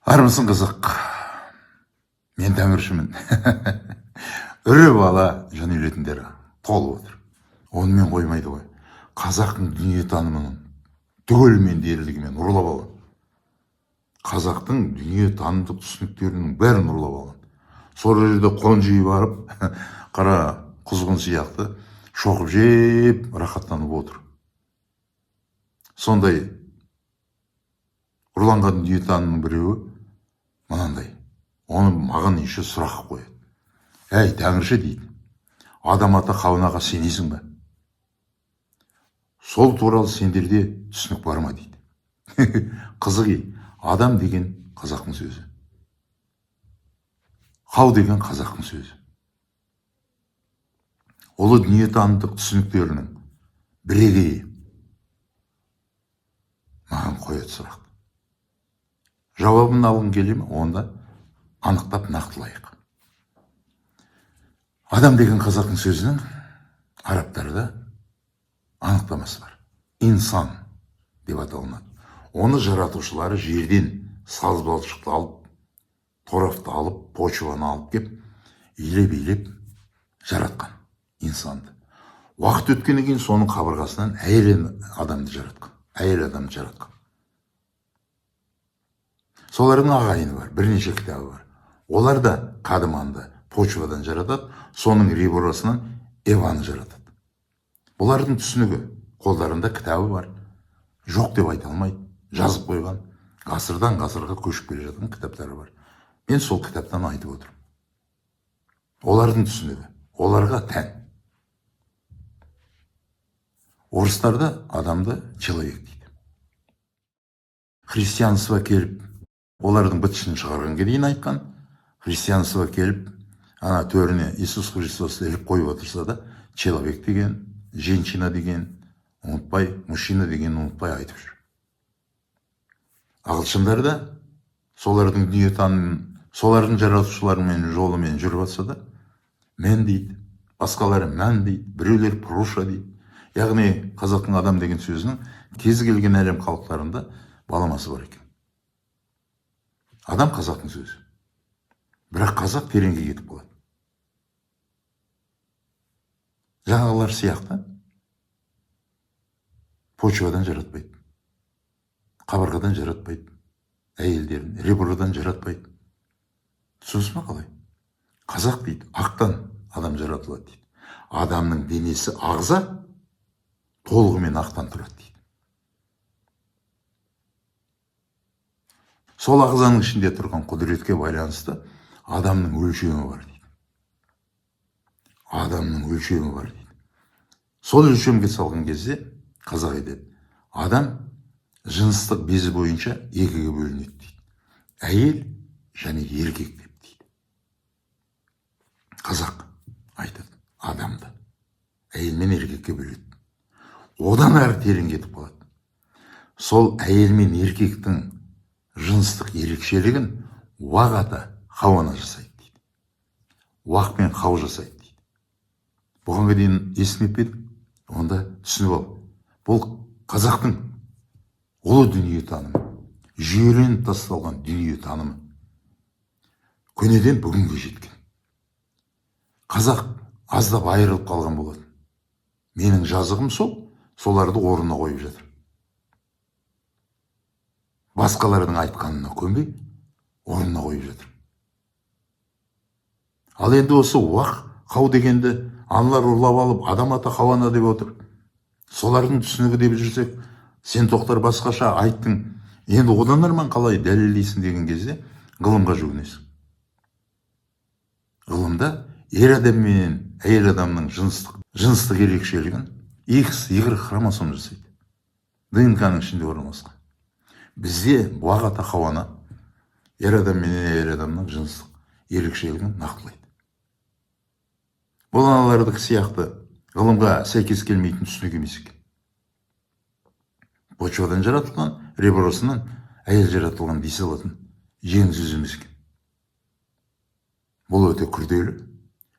Армысың, қызық! Мен тәңіршімін. Үріп ала жөнелетіндер толып отыр. Онымен қоймайды ғой, қазақтың дүниетанымын түгелімен дерлігімен ұрлап алған, қазақтың дүниетанымдық түсініктерінің бәрін ұрлап алған. Сол жерде қонжиып барып, қара құзғын сияқты шоқып жеп, рахаттанып отыр. Сондай ұрланған дүниетанымның біреуі мынандай. Оны маған еще сұрақ қояды: «Әй, тәңірші, – дейді, – Адам ата Хауанаға сенесің бе? Сол туралы сендерде түсінік бар ма?» – дейді. Қызық ей, адам деген қазақтың сөзі, хау деген қазақтың сөзі, ұлы дүниетанымдық түсініктерінің бірегейі. Маған қояды сұрақ. Жауабын алғың келе ме? Онда анықтап, нақтылайық. Адам деген қазақтың сөзінің арабтарда анықтамасы бар: инсан деп аталынады. Оны жаратушылары жерден саз балшықты алып, торапты алып, почваны алып кеп, илеп илеп жаратқан инсанды. Уақыт өткеннен кейін соның қабырғасынан әйел адамды жаратқан, әйел адамды жаратқан. Солардың ағайыны бар, бірнеше кітабы бар. Олар да қадыманды почвадан жаратады, соның ребросынан Эваны жаратады. Бұлардың түсінігі, қолдарында кітабы бар, жоқ деп айта алмайды, жазып қойған, ғасырдан ғасырға көшіп келе жатқан кітаптары бар. Мен сол кітаптан айтып отырмын. Олардың түсінігі оларға тән. Орыстарда адамды человек дейді. Христианство келіп, олардың быт-шытын шығарғанға дейін айтқан. Христианство келіп, ана төріне Иисус Христосты іліп қойып отырса да, человек деген, женщина деген ұмытпай, мужчина деген ұмытпай айтып жүр. Ағылшындар да солардың дүниетанымын, солардың жаратушыларымен жолымен жүріп жатса да, мен дейді, басқалары мән дейді, біреулер пуруша дейді. Яғни қазақтың адам деген сөзінің кез келген әлем халықтарында баламасы бар екен. Адам қазақтың сөзі, бірақ қазақ тереңге кетіп қалады. Жаңағылар сияқты почвадан жаратпайды, қабырғадан жаратпайды әйелдерін, ребродан жаратпайды. Түсінесіз ма қалай? Қазақ дейді, ақтан адам жаратылады дейді. Адамның денесі, ағза толығымен ақтан тұрады дейді. Сол ағзаның ішінде тұрған құдіретке байланысты адамның өлшемі бар дейді. Адамның өлшемі бар дейді. Сол өлшемге салған кезде қазақ айтады: адам жыныстық безі бойынша екіге бөлінеді дейді, әйел және еркек деп дейді. Қазақ айтады, адамды әйел мен еркекке бөледі. Одан әрі терең кетіп қалады. Сол әйел мен еркектің жыныстық ерекшелігін Уақ ата Хауана жасайды дейді, Уақ пен Хау жасайды дейді. Бұғанға дейін естімеп пе едің? Онда түсініп ал, бұл қазақтың ұлы дүниетанымы, жүйеленіп тасталған дүниетанымы, көнеден бүгінге жеткен. Қазақ аздап айырылып қалған болатын. Менің жазығым сол, соларды орнына қойып жатыр. Басқалардың айтқанына көнбей, орнына қойып жатыр. Ал енді осы Уақ Хау дегенді аналар ұрлап алып, Адам ата Хауана деп отыр, солардың түсінігі деп жүрсек, сен, Тоқтар, басқаша айттың. Енді одан арман қалай дәлелдейсің деген кезде ғылымға жүгінесің. Ғылымда ер адам менен әйел адамның жыныстық ерекшелігін X, Y хромосом жасайды, ДНК-ның ішінде орналасқан. Бізде Уақ ата Хауана ер адам менен әйел адамның жыныстық ерекшелігін нақтылайды. Бұл аналардікі сияқты ғылымға сәйкес келмейтін түсінік емес екен. Почвадан жаратылған, ребросынан әйел жаратылған дей салатын жеңіл сөз емес екен. Бұл өте күрделі,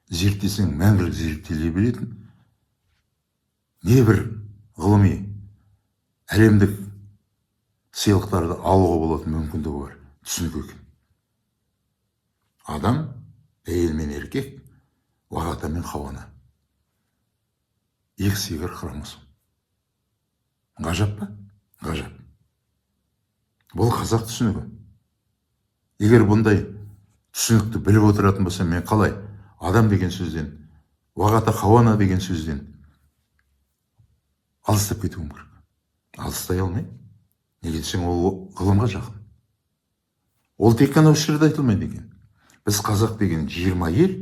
зерттесең, мәңгілік зерттеле беретін, небір ғылыми әлемдік сыйлықтарды алуға болатын мүмкіндігі бар. түсінік екен. Адам, әйел мен еркек, Уақ ата мен Хауа ана. X, Y хромосом. Ғажап па? Ғажап. Бұл қазақ түсінігі. Егер бұндай түсінікті біліп отыратын болсам, мен қалай адам деген сөзден, Уақ ата Хауа ана деген сөзден алыстап кетуім керек? Алыстай алмаймын. Неге десең, ол ғылымға жақын. Ол тек қана осы жерде айтылмайды екен. Біз қазақ деген 20 ел,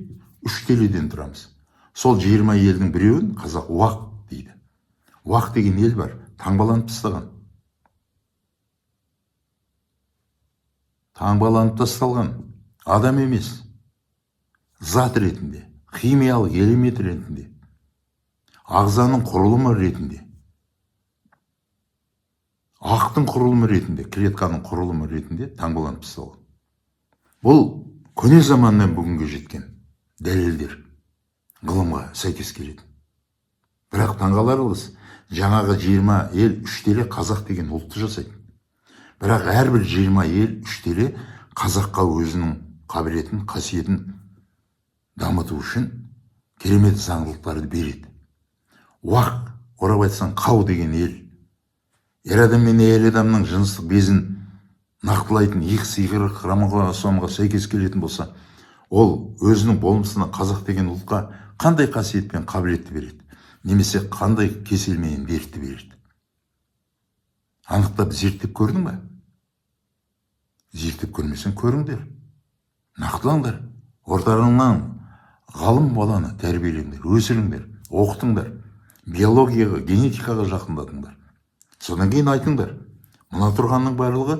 3 теледен тұрамыз. Сол 20 елдің біреуін қазақ Уақ дейді. Уақ деген ел бар, таңбаланып тастаған. Таңбаланып тасталған адам емес, зат ретінде, химиялық элемент ретінде, ағзаның құрылымы ретінде, ақтың құрылымы ретінде, клетканың құрылымы ретінде таңбаланып тасталған. Бұл көне заманнан бүгінге жеткен дәлелдер, ғылымға сәйкес келетін. Бірақ таңғаларлығы, жаңағы 20 ел 3 теле қазақ деген ұлтты жасайды. Бірақ әрбір 20 ел 3 теле қазаққа өзінің қабілетін, қасиетін дамыту үшін керемет заңдылықтарды береді. Уақ, орап айтсаң, қау деген ел, ер адам мен әйел адамның жыныстық безін нақтылайтын X, Y хромосомға сәйкес келетін болса, ол өзінің болмысына қазақ деген ұлтқа қандай қасиет пен қабілетті береді, немесе қандай кесел мен дертті береді? Анықтап зерттеп көрдің бе? Зерттеп көрмесең, көріңдер, нақтылаңдар, орталарыңнан ғалым баланы тәрбиелеңдер, өсіріңдер, оқытыңдар, биологияға, генетикаға жақындатыңдар. Содан кейін айтыңдар, мына тұрғанның барлығы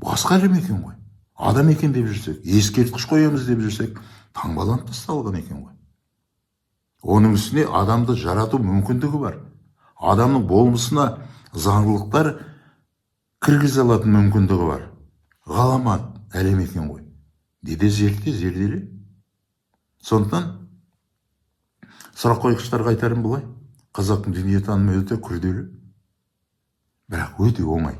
басқа әлем екен ғой, адам екен деп жүрсек, ескерткіш қоямыз деп жүрсек, таңбаланып тасталған екен ғой. Оның үстіне адамды жарату мүмкіндігі бар. Адамның болмысына заңдылықтар кіргізе алатын мүмкіндігі бар. Ғаламат әлем екен ғой. Деде зертте, зерделе. Сондықтан сұрақ қойғыштарға айтарым былай: қазақтың дүниетанымы өте күрделі, бірақ өте оңай.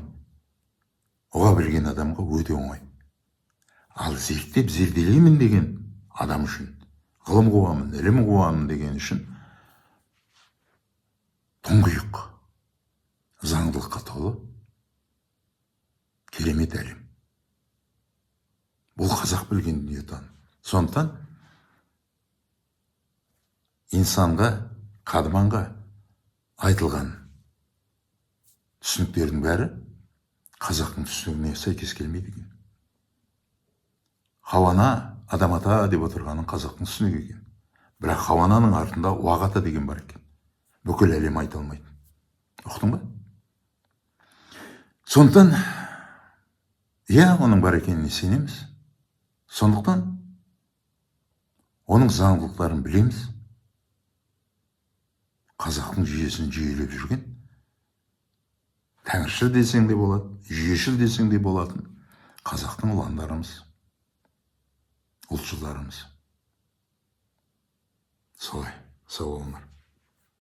Ұға білген адамға өте оңай. Ал зерттеп зерделеймін деген адам үшін, ғылым қуамын, ілім қуамын деген үшін тұңғиық, заңдылыққа толы керемет әлем. Бұл қазақ білген дүниетаным. Сондықтан инсанға, қадыманға айтылған түсініктердің бәрі қазақтың түсінігіне сәйкес келмейді екен. Хауа ана, Адам ата деп отырғанын қазақтың түсінігі екен. Бірақ Хауа ананың артында Уақ ата деген бар екен. Бүкіл әлем айта алмайды. Ұқтың ба? Сондықтан, иә, оның бар екеніне сенеміз. Сондықтан оның заңдылықтарын білеміз. Қазақтың жүйесін жүйелеп жүрген тәңіршіл десең де болады, жүйешіл десең де болатын қазақтың ұландарымыз, ұлтшылдарымыз. Солай, сау болыңдар.